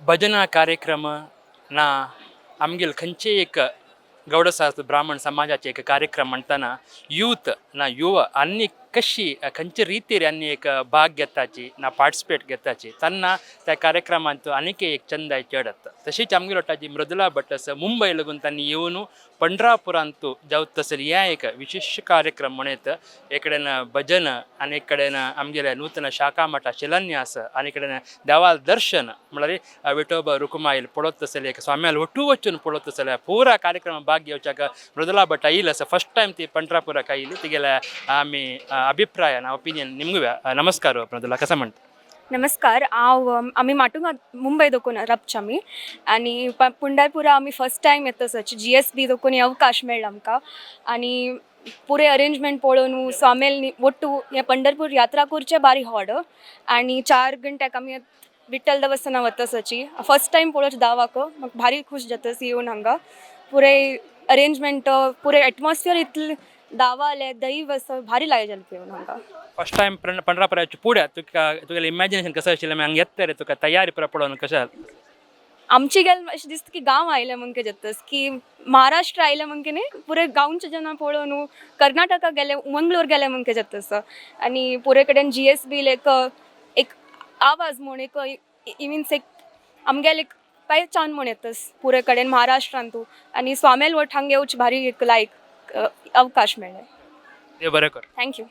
भजना कार्यक्रम ना आमगेले खंयचे एक गौड ब्राह्मण समाजाचे एक कार्यक्रम म्हणटाना यूथ ना युवा आनी कशी खंयचे रितीर आनी एक भाग घेताची ना पार्टिसिपेट घेताची तेन्ना त्या कार्यक्रमांत आनीक एक चंदाय चड येता. तशीच आमगेलो ताजी मृदुला भट आसा, मुंबय लागून तांणी येवन पंढरापुरांत जावत तसले हे एक विशेश कार्यक्रम म्हणत एक कडेन भजन आनी एक कडेन आमगेले नूतन शाखा मठा शिलान्यास आनी कडेन देवाल दर्शन म्हळ्यार विठोबा रुकुमाईल पळोवत तसले एक स्वाम्याल ಒಟ್ಟು वचून पळोवत तसले पुरा कार्यक्रम भाग घेवच्याक मृदुला भट आयिल्ली आसा. फर्स्ट टायम ती पंढरापुराक आयिल्ली. तिगेले आमी अभिप्राय ओपिनियन निमगुया. नमस्कार मृदुला, कसं म्हणटा? नमस्कार. हांव आमी माटुंगा मुंबय दोकून राबचे आमी आनी पंढरपुरा आमी फर्स्ट टायम येता सच जीएसबी दोकून हे अवकाश मेळ्ळा आमकां आनी पुरे अरेंजमेंट पळोवन स्वामेल ಒಟ್ಟು हे पंढरपूर यात्रा करचे बारी हॉड आनी 4 घंट्याक आमी विठ्ठल देवस्थाना वता सची फर्स्ट टायम पळोवचे दावाक म्हाका भारी खूश जाता येवन हांगा. पुरे अरेंजमेंट, पुरे एटमॉस्फियर इतलें दावाले दैव आसा, भारी लाय जालें येवन हांगा. फर्स्ट टायम पंढरापुराच्या पुढे तुका तुगेलें इमॅजिनेशन कसं आशिल्लें? हांगा येता रे तुका तयारी पुरा पळोवन कशें जालें? आमची गेल अशें दिसता की गांव आयले म्हणके जातस की महाराष्ट्र आयले म्हणके न्ही, पुरे गांवचे जना पळोवन कर्नाटका गेले, मंगलोर गेले म्हणके जातस. आनी पुरे कडेन जीएसबी एक एक आवाज म्हूण एक मिन्स एक आमगेले एक पहचान म्हूण येतस पुरे कडेन महाराष्ट्रांतू आनी स्वामेल वट हांगा येवचे भारी एक लायक अवकाश मेळ्ळे. देव बरें कर. Thank you.